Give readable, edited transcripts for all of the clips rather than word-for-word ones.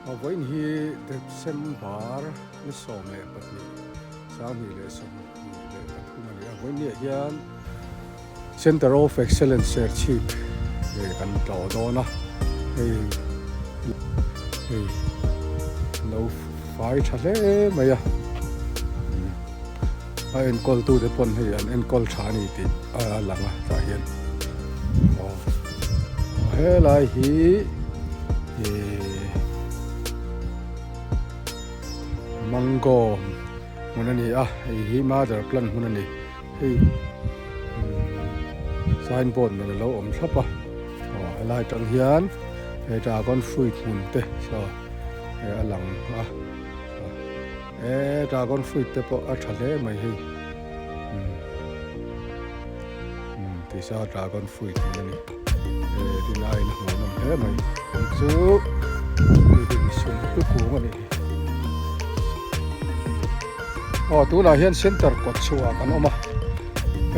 Vawiin hi December ni 12 2023 a ni a, vawiin ni ah hian Centre of Excellence Serchhip kan tlawh dawn a, hei hei lo fai tha hle mai a, a enkawl tu te pawn hei an enkawl tha a ni tih a lang a tah hian aw helai hi ihh mango hmun a ni a, hei hi mother plant hmun a ni. Hei sign board nen alo awm thlap a aw helai atang hian he dragon fruit hmun te saw he a lang a he dragon fruit te pawh a tha hle mai hei umm tisa dragon fruit hmun a ni he rin aiin a hmuhnawm hle mai chu hei hi kung a nih hi. Aw tunah hian center kawt chhuah kan awm a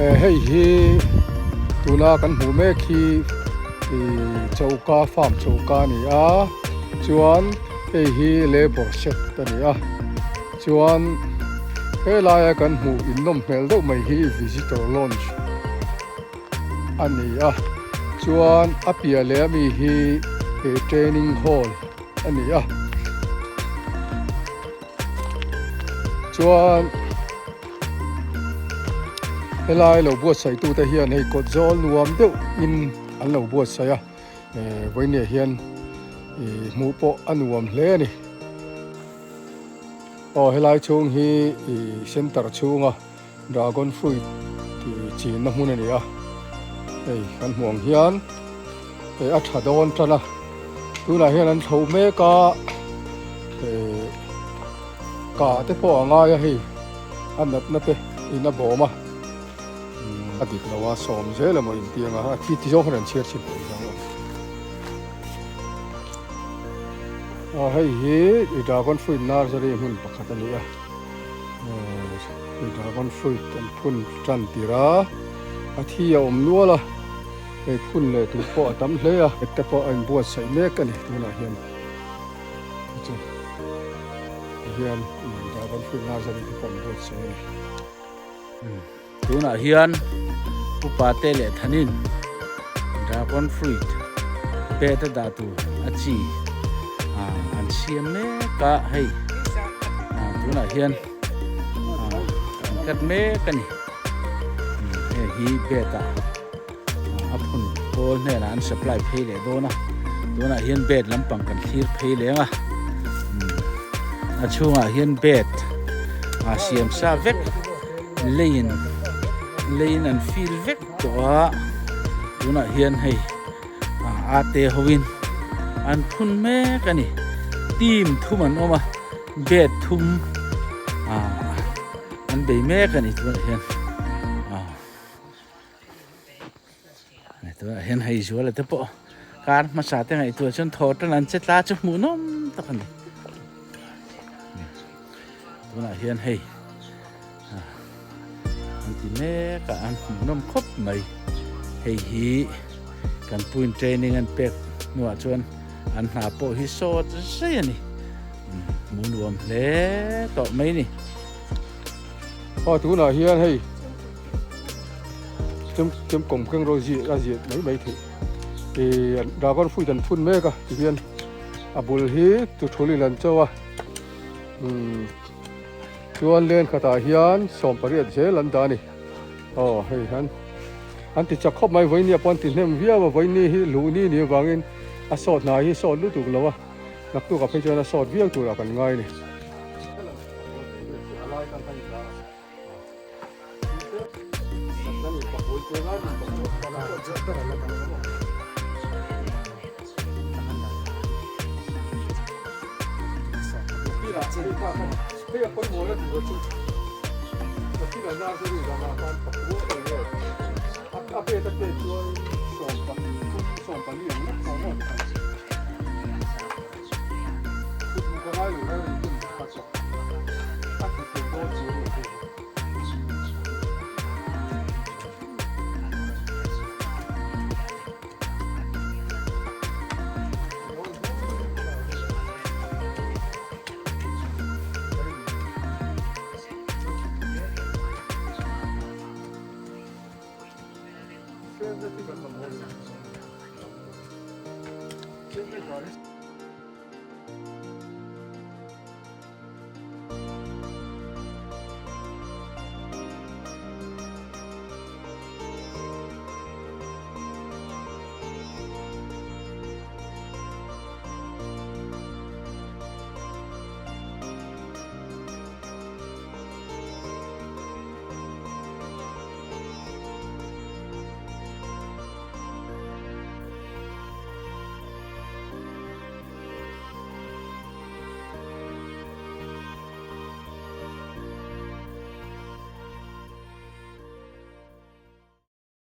eh hei hi tuna kan hmuh mek hi ih choka farm choka a ni a chuan hei hi labour shed a ni a chuan helaia kan hmuh innawm hmel deuh mai hi visitor lounge a ni a chuan a piah leh ami hi ih training hall a ni a. Chuan helai lo buatsaih tute hian hei kawt zawl nuam deuh in an lo buatsaih a eh vawinia hian ih hmuh pawh a nuam hle a ni. Aw helai chhung hi ih center chhunga Dragon fruit tih chinna hmun a ni a, hei kan hmuh ang hian hei a tha dawn tan a, tunah hian an thlo mek a, hei kah te pawh a ngai a hei a natna te in a bawm a, a dik lo a sawm zel emaw intiang a, a thi ti zawng hian an chhiar chhin thei zawng a ni. Aw hei hi dragon fruit nursery hmun pakhat a ni a. Dragon fruit an phun tan tir a, a thi a awm nual a, hei phun leh tur pawh a tam hle a, te pawh a inbuatsaih mek a ni tunah hian chu hian dragon fruit nursery te pawh an buatsaih a ni. Tunah hian upa te leh thanin dragon fruit pet a dah tur a chi an siam mek a hei tunah hian an cut mek a ni hei hi bet ah a phun pawl hnenah an supply phei leh dawn a tunah hian bed lampang kan thlir phei leng a a chhungah hian bed a siam sa vek leiin leiin an feel vek tawh a tunah hian hei a te hoin an phun mek a ni team thum an awm a bed thum an bei mek a ni tunah hian. Tunah hian hei zuala te pawh kar hmasa te ngaihtuah chuan thaw tan an che tla chu hmuh nawm tak a ni. Tunah hian hei an ti mek a an hmuh nawm khawp mai. Hei hi kan puin training an pek hnuah chuan an hna pawh hi sawt zai a ni. Hmuh nuam hle tawh mai ni. Aw tunah hian hei chem chem kawm keng rawh zia a ziah mai mai theih ih dragon fruit an phun mek a tihian a bul hi tuthul in an cho a umm chuan len khatah hian 18 zel an dah a ni aw hei hian an ti chak khawp mai vawinia pawh an ti hnem viau a vawiini hi luhni ni avangin a sawt hna hi sawt lutuk lo a naktuk ah phei chuan a sawt viau turah kan ngai a ni.